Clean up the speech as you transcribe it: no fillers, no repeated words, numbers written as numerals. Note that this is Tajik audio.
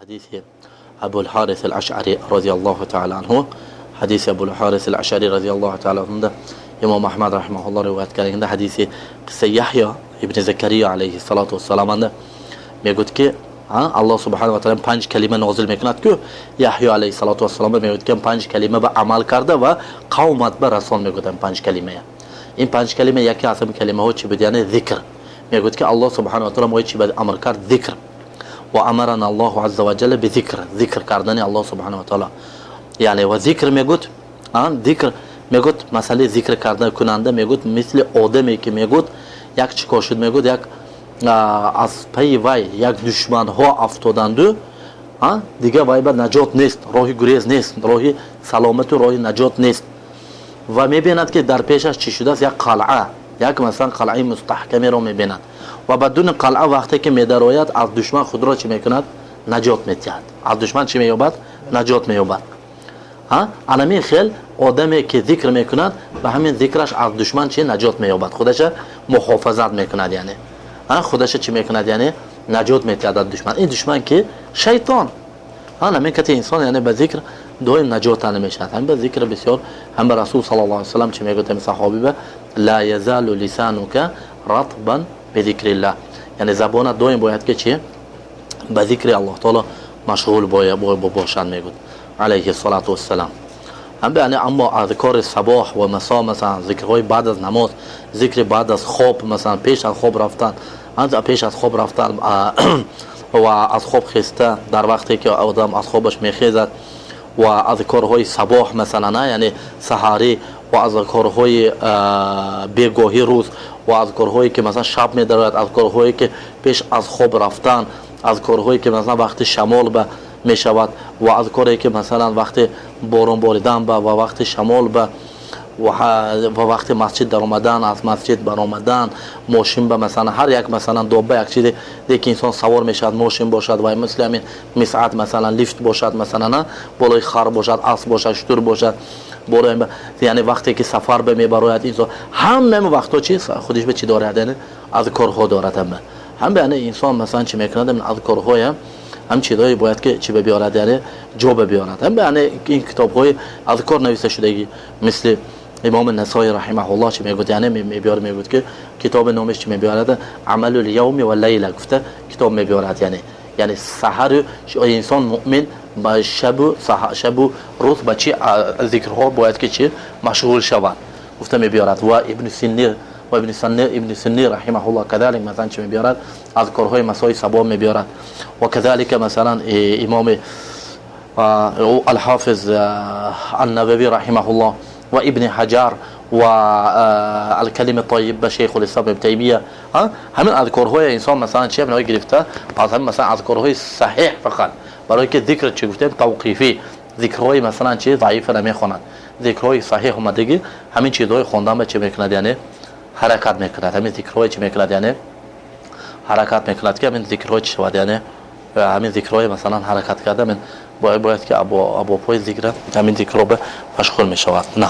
Ҳадиси Абулҳорис ал-Ашъари розияллоҳу таъала анҳу, ҳадиси Абулҳорис ал-Ашъари розияллоҳу таъала анҳуда Имом Аҳмад раҳимаҳуллоҳ ривоят кардаганда ҳадиси қиссаи Яҳё ибни Закария алайҳиссалоту вассалом анда мегӯяд, ки Аллоҳ субҳанаҳу ва таъала панҷ калима нозил мекунад, ку Яҳё алайҳиссалоту вассалом мегӯяд, ки панҷ калима ба амал карда ва қавмат ба расон мегӯяд панҷ калимая. Ин панҷ калима, яке аз ҳамин калимаҳо чӣ буд? Яъне зикр. Мегӯяд, ки Аллоҳ субҳанаҳу ва таъала мои чӣ ба амр кард? Зикр. Ва амарана Аллоҳу азза ва ҷалла бизикр, зикр кардани Аллоҳ субҳанаҳу ва таъала. Яъне ва зикр мегӯд, зикр мегӯд, масъалаи зикр карда кунанда мегӯд, мисли одаме, ки мегӯд, як чӣ кор шуд, мегӯд, як аз пайи вай як душманҳо афтоданду, дигар вай ба наҷот нест, роҳи гурез нест, роҳи саломату роҳи наҷот нест ва мебинад, ки дар пешаш чӣ шудааст, як қалъа, як масалан қалъаи мустаҳкамеро мебинад ва ба дуни қалъа вақте ки медарояд, аз душман худро чӣ мекунад? Наҷот медиҳад. Аз душман чӣ меёбад? Наҷот меёбад. Анамин хел одаме, ки зикр мекунад, ба ҳамин зикраш аз душман чӣ наҷот меёбад, худаша муҳофазат мекунад, яъне худаша чӣ мекунад, яъне наҷот медиҳад аз душман. Ин душман ки шайтон. Ҳамин кати инсон, яъне ба зикр доим наҷот мешавад. Ҳам ба зикр бисёр, ҳам ба Расул саллаллоҳу алайҳи васаллам чӣ мегӯяд ҳамин саҳобиба? Ла язалу лисанука ратбан бизикриллаҳ, яъне забонат доим бояд ки чӣ ба зикри Аллоҳ таоло машғул бошад, мегӯяд алайҳи салату вассалам. Яъне аммо азкори сабоҳ ва масо, масалан зикрҳои баъд аз намоз, зикри баъд аз хоб, масалан пеш аз хоб рафтан, пеш аз хоб рафтан ва аз хоб хеста, дар вақте ки одам аз хобаш мехезад, ва азкорҳои сабоҳ, масалан, яъне саҳарӣ, ва азкорҳои бегоҳӣ рӯз, ва азкорҳое, ки масалан шаб медарояд, азкорҳое, ки пеш аз хоб рафтан, азкорҳое, ки масалан вақти шамол ба мешавад, ва азкоре, ки масалан вақти борон боридан ба ва вақти шамол ба ва вақти масҷид даромадан, аз масҷид баромадан, мошин ба, масалан ҳар як масалан добба, як чизе, ки инсон савор мешавад, мошин бошад ва мисли ҳамин мисъад, масалан лифт бошад, масалан болои хар бошад, асп бошад, шутур бошад, болои, яъне вақте ки сафар ба мебарояд инсон, ҳамаи вақтҳо чи худиш ба чӣ дорад? Яъне азкорҳо дорад ҳама. Ҳам яъне инсон масалан чӣ мекунад? Азкорҳоям ҳам чизҳое бояд, ки чӣ ба биёрад, яъне ҷо ба биёрад. Ҳам яъне ин китобҳои азкор нависта шудагӣ, мисли Имоми Насои раҳимаҳуллоҳ чӣ мегӯяд? Яъне мебиёр, мегӯяд, ки китоби номеш чӣ мебиёрад? Амалул явми ва лайла гуфта китоб мебиёрад. Яъне саҳару инсон муъмин ба шабу рӯз ба чӣ зикрҳо бояд ки чӣ машғул шавад, гуфта мебиёрад. Ва Ибни Синни ва Ибни Синни раҳимаҳуллоҳ кадалик масалан чӣ мебиёрад? Азкорҳои масои сабо мебиёрад. Ва кадалика масалан имоми Алҳофиз Аннававӣ раҳимаҳуллоҳ ва Ибни Ҳаҷар ва Алкалими Тайиб ба Шейхулислом Ибн Таймия, ҳамин азкорҳои инсон масалан чи ҳаминҳои гирифта аз ҳамин масалан азкорҳои саҳеҳ, фақат барои ки зикр чӣ гуфтем? Тавқифӣ. Зикрҳои масалан чи заифа намехонад, зикрҳои саҳеҳ омадагӣ, ҳамин чизҳои хондан ба чӣ мекунад? Яъне ҳаракат мекунад, ҳамин зикрҳои чӣ мекунад? Яъне ҳаракат мекунад, ки ҳамин зикрҳои чӣ шавад, яъне ҳамин зикрҳои масалан ҳаракат карда, ҳамин бояд, ки абвобҳои зикра, ҳамин зикрҳо ба машғул мешавад. На.